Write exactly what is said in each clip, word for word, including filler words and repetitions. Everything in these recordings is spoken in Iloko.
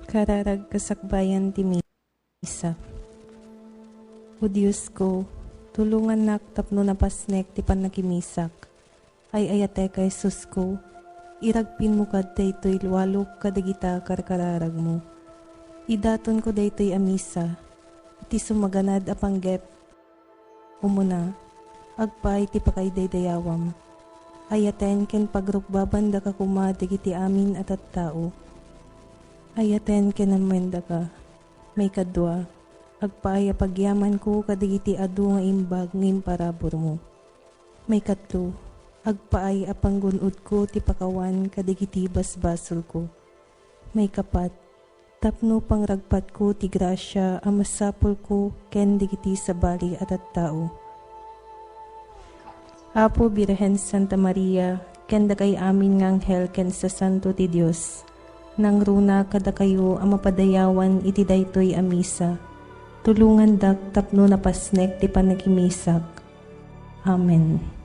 Kararag kasakbayan ti misa. O Diosko, tulongannak tapno napasnek ti pannakimisak. Ay-ayatek a Jesusko, iragpinmo kad daytoy lualok kadagita karkararagmo. Idatonko daytoy a misa iti sumaganad a panggep. Umuna, agpaay ti pakaidaydayawam. Ayaten ken pagrukbabandaka koma dagiti amin a tattao. Ayaten ken ammoendaka. Maikadua, agpaay a pagyamanko kadagiti adu nga imbag nga imparaburmo. Maikatlo, agpaay a panggun-odko ti pakawan kadagiti basbasolko. Maikapat, tapno pangragpatko ti grasia a masapulko ken dagiti sabali a tattao. Apo Birhen Santa Maria, ken dakay amin nga anghel ken sasanto ti Dios, nangruna kadakayo a mapadayawan iti daytoy a misa. Tulongandak tapno napasnek ti pannakimisak. Amen.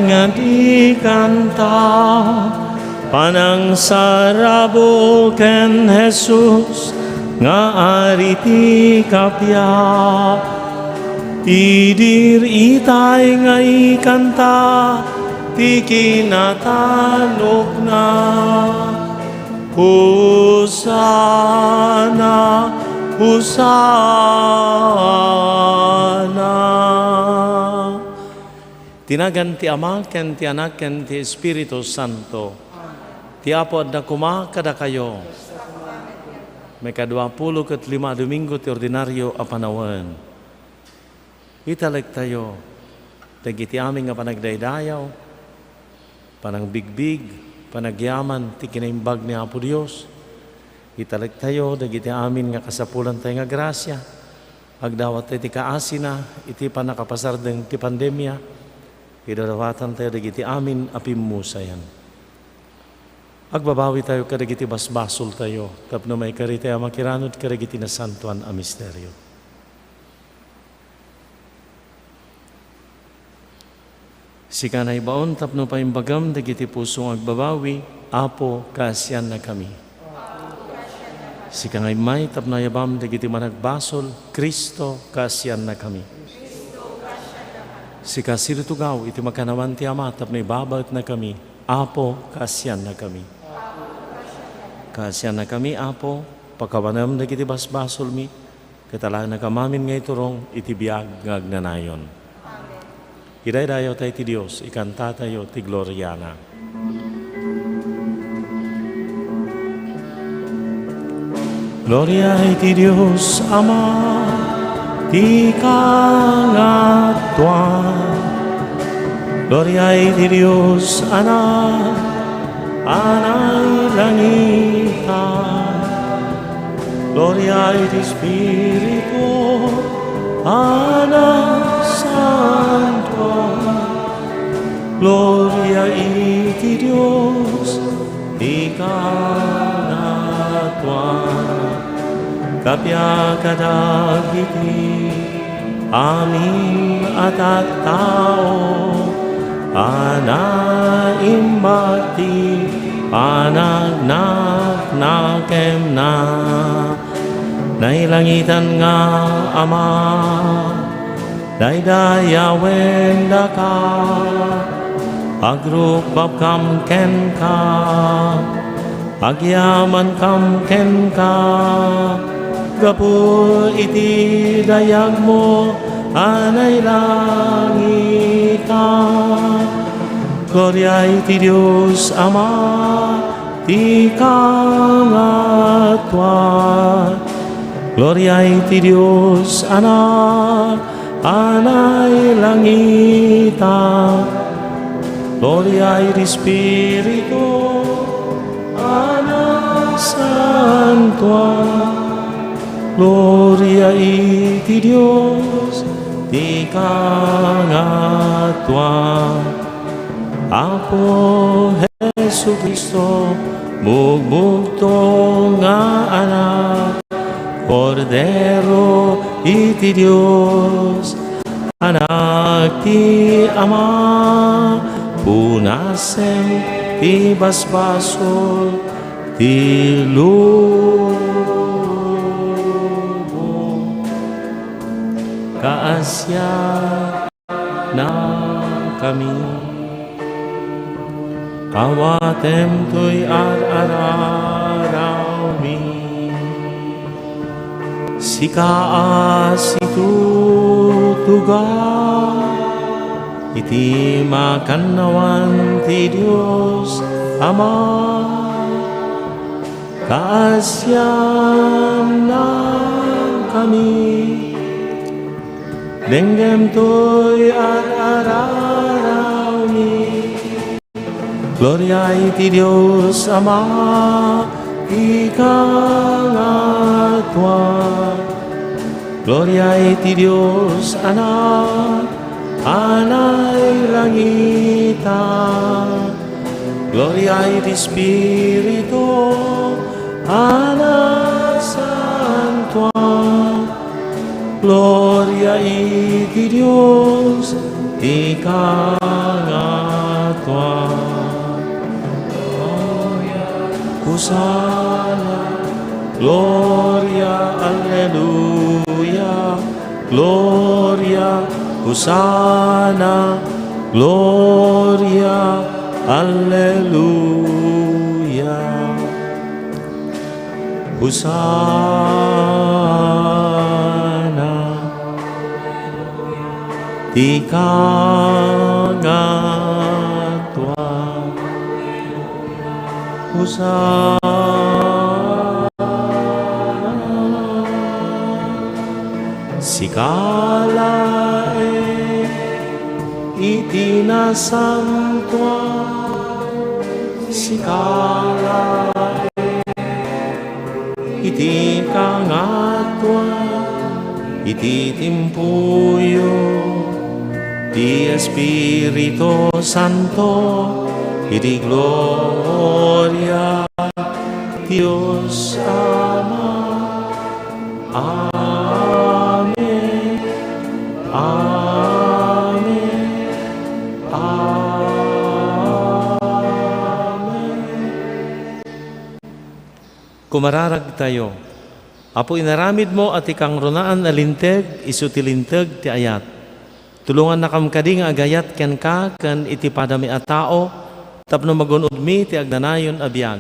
nga ikanta, panangsarabol ken Jesus nga Ari ti kappia. Idi itay nga ikanta ti kinatanokna. Hosanna, Hosanna. Ti nagan ti Ama, ken ti Anak, ken ti Espiritu Santo. Ti Apo adda koma kadakayo. Maikadua pulo ket lima a Domingo ti ordinario a panawen. Italektayo dagiti amin nga panagdaydayaw, panangbigbig, panagyaman ti kinaimbag ni Apo Dios. Italektayo dagiti amin nga kasapulantayo nga grasia. Agdawattayo ti kaasina iti pannakapasardeng ti pandemia. Idadawatantayo dagiti amin a pimmusayan. Agbabawitayo kadagiti basbasoltayo tapno maikaritayo a makiranod kadagiti nasantoan a misterio. Sika naibaon tapno paimbagam dagiti puso nga agbabawi, Apo, kaasiannakami. Sika nga immay tapno ayabam dagiti managbasol, Cristo, kaasiannakami. Sika sirutugaw iti makannawan ti Ama tapno ibabaetnakami, Apo, kaasiannakami. Kaasiannakami, Apo, pakawanem dagiti basbasolmi, ket alaenakam amin nga iturong iti biag nga agnanayon. Idaydayawtayo ti Dios, ikantatayo ti gloriana. Gloria iti Dios Ama ti kangatoan. Gloria iti Dios Anak a nailangitan. Gloria iti Espiritu a nagsantoan. Gloria iti Dios ti kangatoan. Kappia kadagiti amin a tattao a naimbag ti panagnaknakemna. Nailangitan nga Ama, daydayawendaka, agrukbabkam kenka, agyamankam kenka, gapu iti dayagmo a nailangitan. Gloria iti Dios Ama ti kangatoan. Gloria iti Dios Anak a nailangitan. Gloria iti Espiritu a nagsantoan. Gloria iti Dios ti kangatoan. Apo Jesu-Cristo, bugbugto nga Anak, Kordero iti Dios, Anak ti Ama, punasem ti basbasol ti lubong. Kaasian nakami. Awatem toy ar-ararawmi. Sika a situtugaw iti makannawan ti Dios Ama. Kaasiannakami. Denggem toy ar-ararawmi. Gloria iti Dios Ama ti kangatoan. Gloria iti Dios Anak a nailangitan. Gloria iti Espiritu a nagsantoan. Gloria iti Dios ti kangatoan. Hosanna, Gloria, Alleluia, Gloria, Hosanna, Gloria, Alleluia. Hosanna, ti kangatua. Hosanna. Sika laeng iti nasantoan, sika laeng iti kangatoan, iti timpuyo, ti Espiritu Santo, iti gloria, Dios Ama. Amen. Amen. Amen. Kumararagtayo. Apo, inaramidmo a ti kangrunaan a linteg, isu ti linteg ti ayat. Tulongannakam kadi nga agayat kenka ken iti padami a tao tapno magun-odmi ti agnanayon a biag.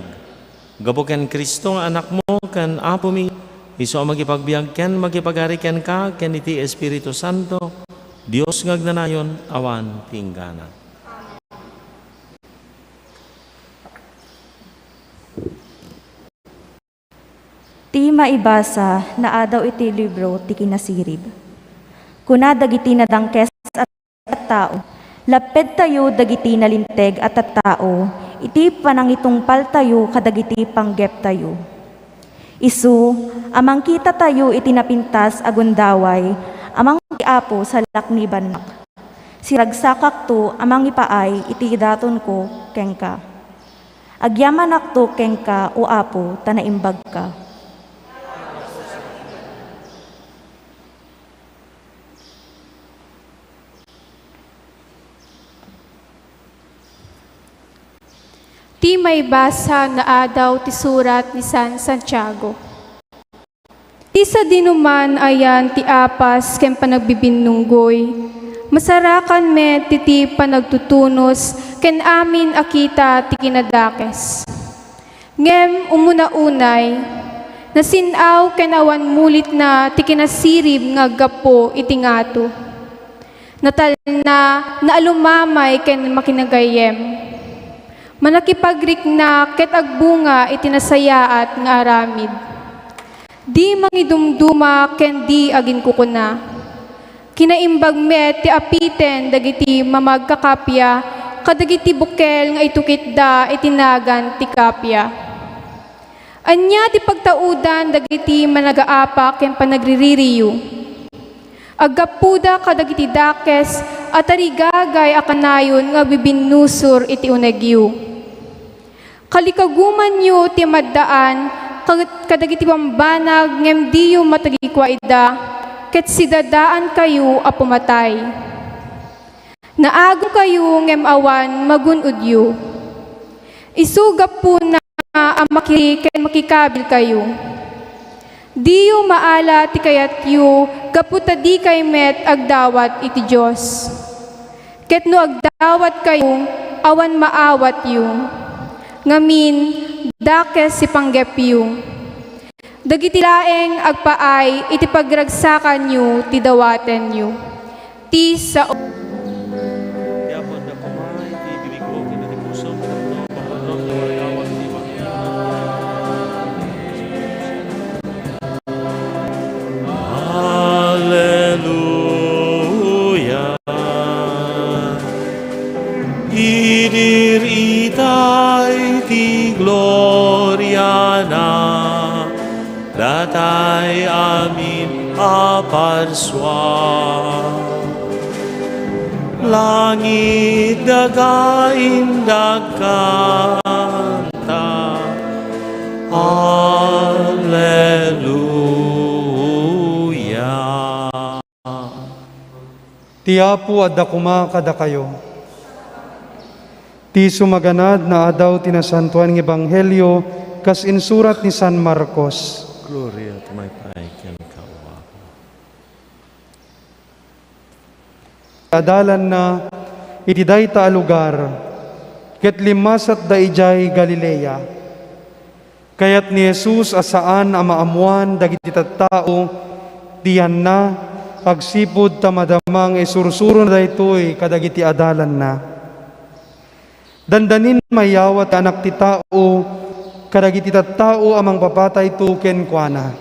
Gapu ken Cristo nga Anakmo ken Apomi, isu a mangipagbiag ken mangipagari kenka ken iti Espiritu Santo, Dios nga agnanayon awan ti inggana. Ti maibasa naadaw iti libro ti Kinasirib. Kuna dagiti nadangkes a tattao, "Lappedtayo dagiti nalinteg a tattao iti panangitungpaltayo kadagiti panggeptayo. Isu a mangkitatayo iti napintas a gundaway a mangti Apo salaknibannak. Siragsakakto a mangipaay iti idatonko kenka. Agyamanakto kenka, O Apo, ta naimbagka." Ti maibasa naadaw ti surat ni San Santiago. Ti sadinoman a yan ti apas ken panagbibinnunggoy, masarakan met iti panagtutunos ken amin a kita ti kinadakes. Ngem umuna unay, nasin-aw ken awan mulitna ti kinasirib nga aggapu iti ngato. Natalna, naalumamay ken makinagayyem. Mannakipagrikna ket agbunga iti nasayaat nga aramid. Di mangidumduma ken di aginkukuna. Kinaimbag met ti apiten dagiti mamagkakapia kadagiti bukel nga itukitda iti nagan ti kapia. Ania ti pagtaudan dagiti managaapa ken panagriririyo? Aggapuda kadagiti dakes a tarigagay a kanayon nga agbibinnusor iti unegyo. Kalikagumanyo ti maddaan kad-, kadagiti bambanag ngem diyo matagikua ida, ket sidadaankayo a pumatay. Naagumkayo ngem awan magun-odyo. Isu gapuna a makiri ken makikabilkayo. Diyo maala ti kayatyo gapu ta dikay met agdawat iti Dios. Ket no agdawatkayo, awan maawatyo. Ngamin, dakes ti panggepyo. Dagiti laeng agpaay iti pagragsakanyo ti dawatenyo. Ti sao. Ti Apo adda koma iti bibigko ken iti pusom tapno mapuno ti waragawag ti ebanghelio. Alleluia. Idiritay ti gloriana, datay amin a parsua. Langit, daga, indak, kanta. Alleluia. Ti Apo adda koma kadakayo. Ti sumaganad nga adaw ti Nasantoan nga Ebanghelio Kas insurat ni San Marcos. Gloria, maypay kenka, O Apo. Adalanna iti dayta a lugar, ket limmasatda idiay Galilea. Kayat ni Jesus a saan a maammoan dagiti tattao ti yanna, agsipud ta madama nga isursurona daytoy kadagiti adalanna. Dandanin mayawat ti Anak ti Tao kadagiti tattao a mangpapatayto kenkuana.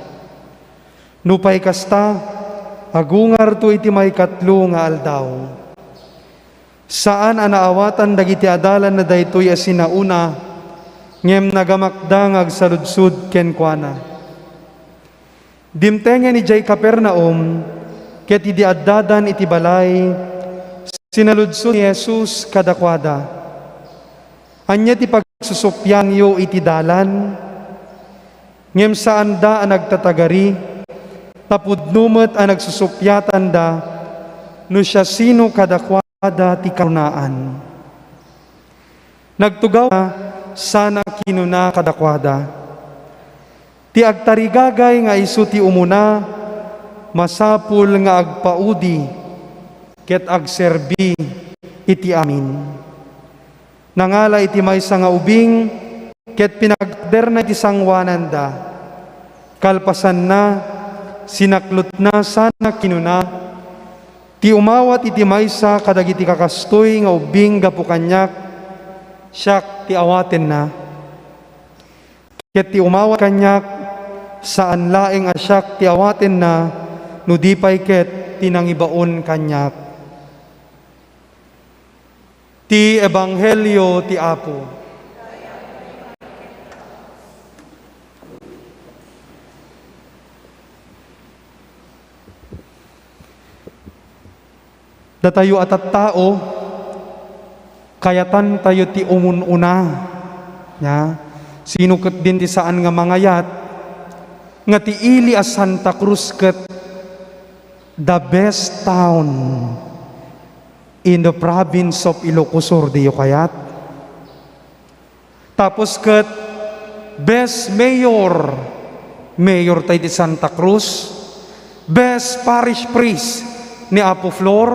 Nupay kasta, agungarto iti maikatlo nga aldaw. Saan a naawatan dagiti adalanna daytoy a sinaona, ngem nagamakda nga agsaludsod kenkuana. Dimtengen idiay Capernaum, ket idi addadan iti balay, sinaludsod ni Jesus kadakuada, "Ania ti pagsusuppianyo iti dalan?" Ngem saanda a nagtatagari, ta pudno met a nagsusuppiatanda no siasino kadakuada ti karunaan. Nagtugaw, saan a kinuna kadakuada, "Ti agtarigagay nga isu ti umuna, masapul nga agpaudi ket agserbi iti amin." Nangala iti maysa nga ubing ket pinagderna iti sangoananda. Kalpasanna, sinaklotna sana kinuna, "Ti umawat iti maysa kadagiti kakastoy nga ubing gapu kaniak, siak ti awatenna. Ket ti umawat kaniak, saan laeng a siak ti awatenna, no di pay ket ti nangibaon kaniak." Ti Ebanghelio ti Apo. Datayo a tattao, kayatantayo ti umun-una. Nia, sino ketdin ti saan nga mangayat nga ti ili a Santa Cruz ket the best town in the province of Ilocos Sur, diyo kayat? Tapos ket, best mayor, mayor tayo ti Santa Cruz, best parish priest ni Apo Flor,